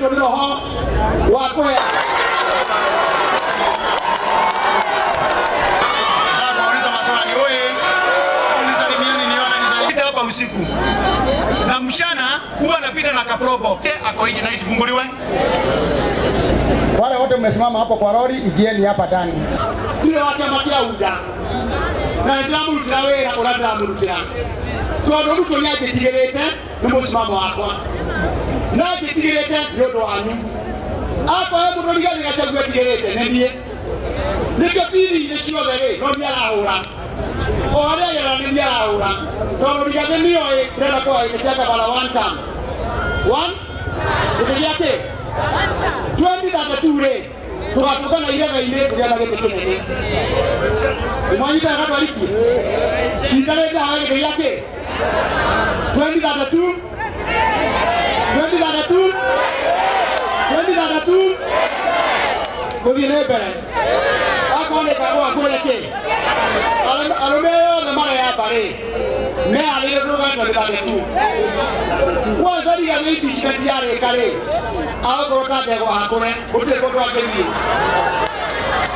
Mũihũrĩtwo nĩ roho wa kũhe. Nauliza maswali oye, unisalimieni nione nisalimie hapa usiku na mchana huwa anapita na kaprobo ako nje na isifunguliwe. Wale wote mmesimama hapo kwa lori, ingieni hapa ndani. Ndirĩ wa kĩama kĩa UDA na nĩ ndĩramũrutĩra wĩra ũrĩa ndĩramũrutĩra tondũ Ruto nĩ anjĩtigĩrĩte nĩ mũsimamo wakwa na anjĩtigĩrĩte nĩ ũndũ wanyu. Akorwo he mũndũ Rigathĩ Gachagua etigĩrĩte nĩ niĩ. Nĩkĩo TV-inĩ ciothe rĩ no niĩ arahũra, o harĩa agerera nĩ niĩ arahũra, tondũ Rigathĩ nĩoĩ ndĩrenda kũhoya gĩtĩ kĩa gavana one term one gĩtĩ gĩa kĩ 2032 rĩ tũgatũngana irebe-inĩ tũgĩetha gĩtĩ kĩnene. Nĩmwanyita gatwarikie ikarĩte haha gĩtĩ gĩa kĩ 2032 2032 2032 gũthiĩ nĩ mbere akorwo nĩ kagwa kwĩre kĩ arũme aya othe mareyamba rĩ meharĩire tũrũgame 2032. Kwanza Rigathĩ impeachment yarĩka rĩ agũkorwo ta ndegwa hakũre, gũtirĩ kũndũ angĩthiĩ,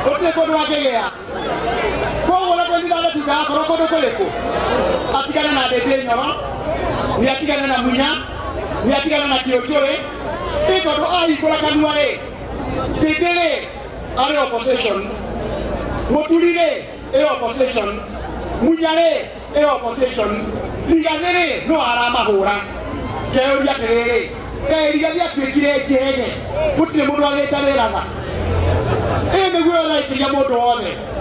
gũtirĩ kũndũ angĩgĩa. Koguo na 2032 ndagakorwo kũndũ kũrĩkũ, atigane na Ndĩndĩ Nyoro, nĩ atigane na Munya, nĩ atigane na Kĩũnjũrĩ, ĩ tondũ ahingũra kanua rĩ Ndĩndĩ rĩ arĩ opposition, Mũturi rĩ ĩ opposition, Munya rĩ ĩ opposition, Rigathĩ rĩ no aramahũra. Ngeyũria atĩrĩrĩ, kaĩ Rigathĩ atuĩkire njege gũtirĩ mũndũ agĩte rĩratha ĩ nĩguo yothaitĩria mũndũ wothe.